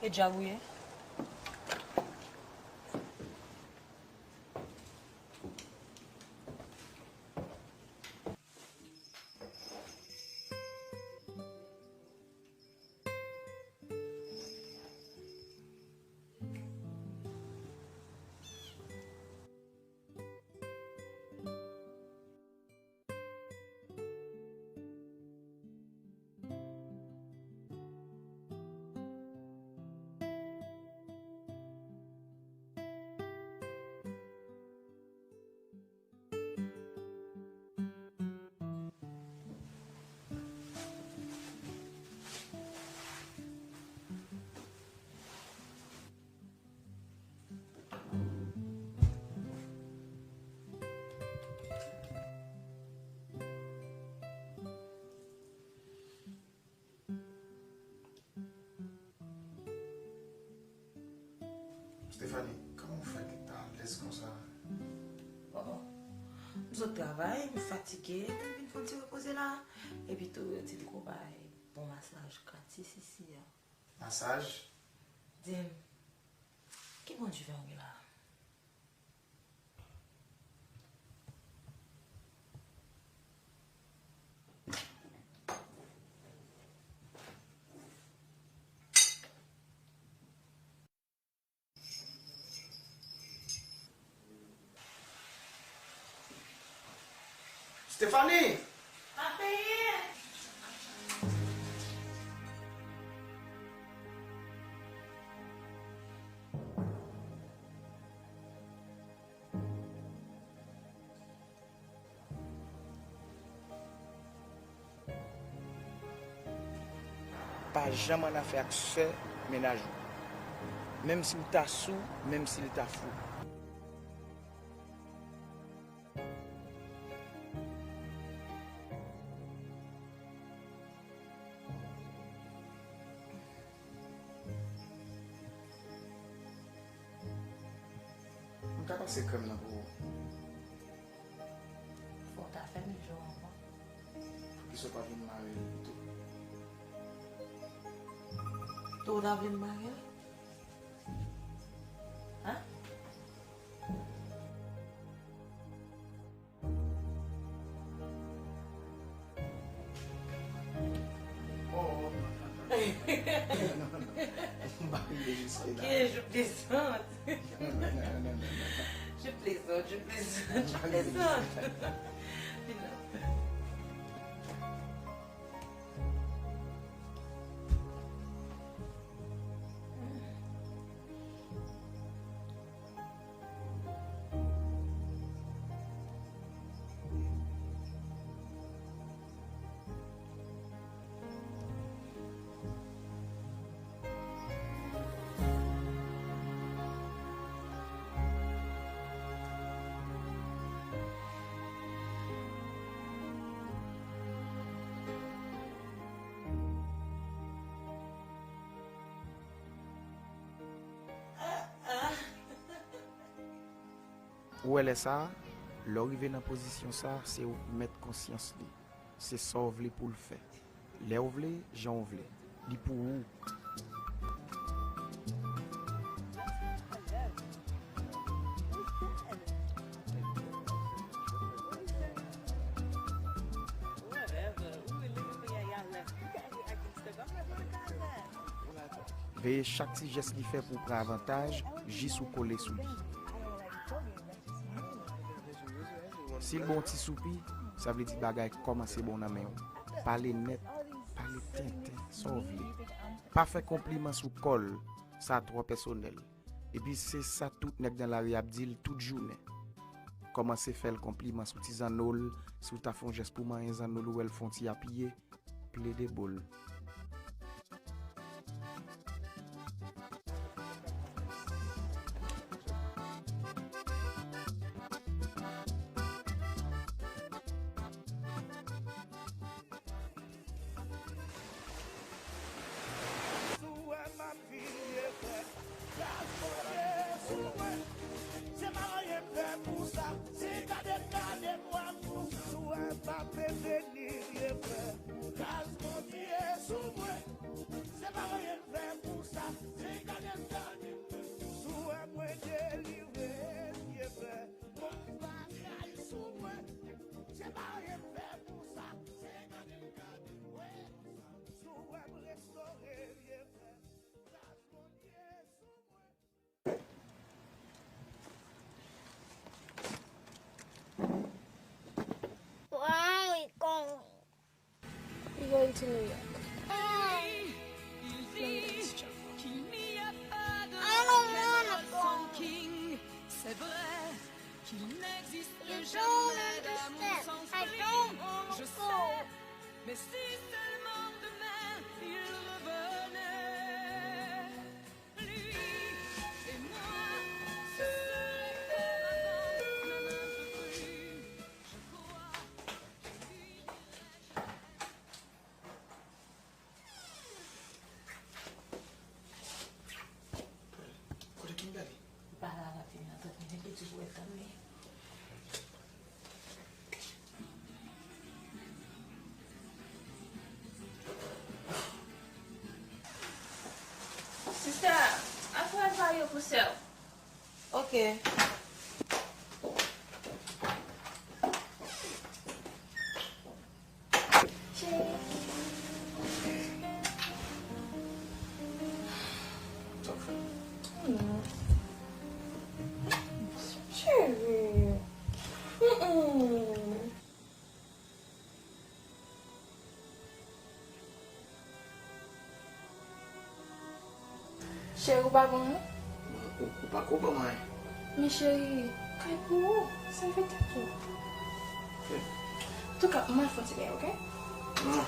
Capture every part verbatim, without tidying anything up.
E djab ou ye? Stephanie, kòman w fè ta alèz konsa? Bon, m sot travay, m fatige, m vin fè yon ti repoze la. Epi tou, yo di m gon bay bon masaj gratis isi a. Masaj? Di m, ki bon diven w gen la? Stephanie! Pa peye! Pa janm annafè ak sè mennaj ou. Menm si w ta sou, menm si l ta fou. M ka pase krèm nan pou ou. Fò w ta fè m jan ankò. Poukisa w pa vin mare l pito? Tou w ta vle m mare l? Hein? Oh, non, non, non. Non, non, non. M pa rive jiske la. Ok, je plaisante. Non, non, non, non, non, non. Je plaisante, je plaisante, je plaisante. Non. Ou wè lè sa a, lè w rive nan pozisyon sa a, se ou k mèt konsyans li. Se sa w vle pou l fè. Lè w vle, jan w vle. Li pou ou. Veye chak ti jès li fè pou w pran avantaj, jis ou kole sou li. Si l ba w yon ti soupi, sa vle di bagay kòmanse bon nan men w. Pale nèt, pale tenten, sa w vle. Pa fè konpliman sou kò l, sa twò pèsonèl. Epi se sa tout nèg nan lari ap di l tout jounen. Kòmanse fè l konpliman sou ti zanno l, si w ta fè yon jès pou manyen zanno l, ou wè l fè yon ti apiye, plede bo l. Sou wè m ap kriye frè, gras Bondye sou mwen. Se pa anyen m fè pou sa, si gade m gade m wè m fou. Sou wè m ap vini vye frè, gras Bondye sou mwen. Se pa anyen m fè pou sa, si Si w wè mwen delivre, Dye fè bon bagay sou mwen. Se pa anyen m fè pou sa. Se gade m gade mwen. Si w wè m restore, Dye fè gras Bondye sou mwen. Why are we going? We going to New York. Let me dance, John. I don't wanna go. You don't understand. I don't wanna go. Kote Kimberly? Li pa la, l ap vini nan trant minit, li di pou w tann li. Sista, al fè travay yo pou sè w. Ok. Cheri. Mm-mm. Cheri, ou pa bon, non? Ou, ou pa ko ban mwen. Men cheri, kay pou ou, sèvi tèt ou. Antouka, m al fè yon ti bagay, ok? Non.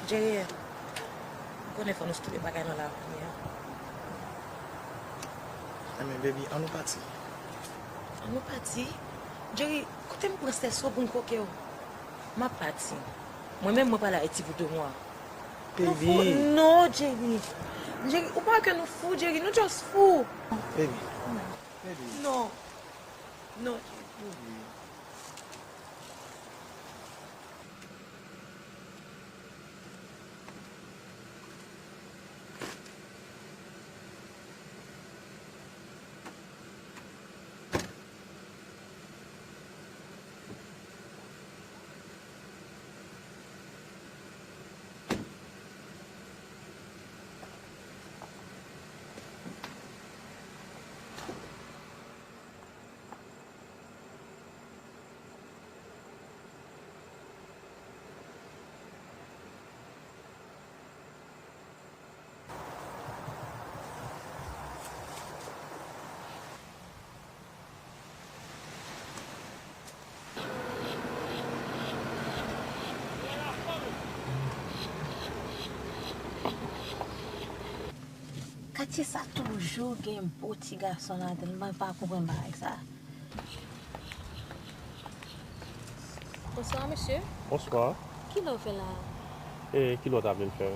Jerry, ou konnen fò nou sou tout bagay nan lavi a. Enben, baby, ann nou pati. Ann nou pati? Jerry, kote m pran sèso pou m koke w? M ap pati. Mwen menm, mwen prale Ayiti pou de mwa. Baby. Nou fou? Non, Jerry. Jerry, ou pa wè ke nou fou, Jerry? Nou just fou. Baby. Baby. Non. Non, Jerry. Baby. Katye sa toujou gen bo ti gason ladan l, mwen pa konprann bagay sa. Bonswa, mesye. Bonswa. Kilè w fè la a? E kilè w ta vle m fè?